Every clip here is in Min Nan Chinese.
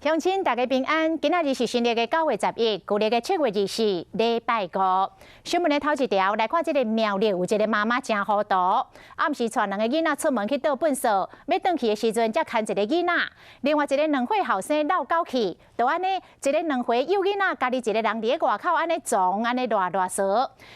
鄉親大家平安，今仔日是新曆的9月11，舊曆的7月24，禮拜五。新聞的頭一條來看，這个苗栗有一个媽媽誠糊塗，暗時帶兩个囡仔出門去倒糞埽，欲轉去的時陣，才牽一个囡仔，另外一个2歲後生落狗去，就按呢，一个2歲幼囡仔，家己一个人佇咧外口按呢傱按呢賴賴趖。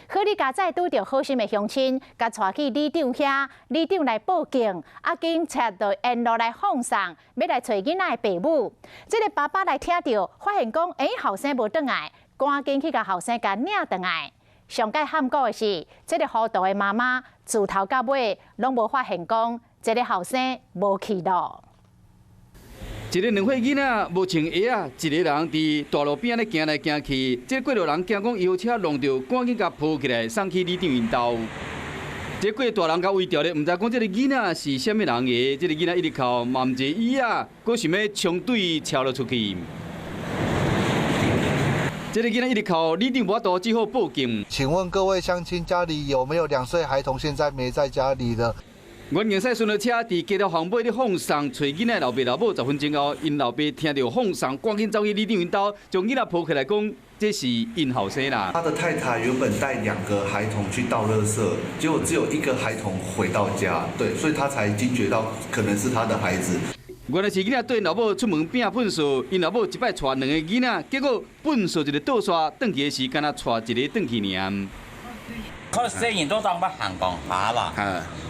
好佳哉拄著好心的鄉親，共帶去里長遐，里長來報警，啊，警察就沿路來放送，欲來揣囡仔的爸母。這个爸爸來聽著，發現講，欸，後生無轉來，趕緊去共後生共領轉來。上蓋罕閣的是，這个糊塗的媽媽自頭到尾攏無發現講，這个後生無去囉。一个2歲囡仔無穿鞋仔，一个人佇大路邊仔咧行來行去，這个過路人驚講伊予車挵著，趕緊共抱起來送去里長𪜶兜。這個大人共圍著咧，毋知講這个囡仔是啥物人的，這个囡仔一直哭，嘛毋坐椅仔，閣想欲衝對車路出去。這个囡仔一直哭，里長無法度，只好報警。請問各位鄉親，家裡有沒有2歲孩童現在沒在家裡的？遠警巡邏車佇街頭巷尾咧放送揣囡仔老爸老母，10分鐘後，𪜶老爸聽著放送，趕緊走去里長𪜶兜，將囡仔抱起來講，這是𪜶後生啦。他的太太原本帶兩個孩童去倒垃圾，結果只有一個孩童回到家，對，所以他才驚覺到可能是他的孩子。原來是囡仔綴老母出門拚糞掃，𪜶老母一擺帶兩个囡仔，結果糞掃一个倒煞，轉去的時敢若帶一个轉去爾。可能雖然都當不行講下啦，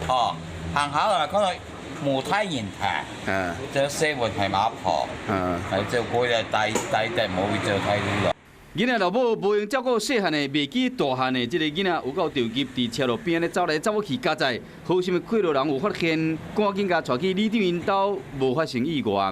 哦，行下啦，可能無太人睇，就社會係馬婆，係就佢就帶帶帶冇會做太多啦。囡仔老母無閒照顧細漢的，袂記大漢的，這个囡仔有夠著急，佇車路邊咧走來走去，佳哉，好心的過路人有發現，趕緊共帶去里長𪜶兜，無發生意外。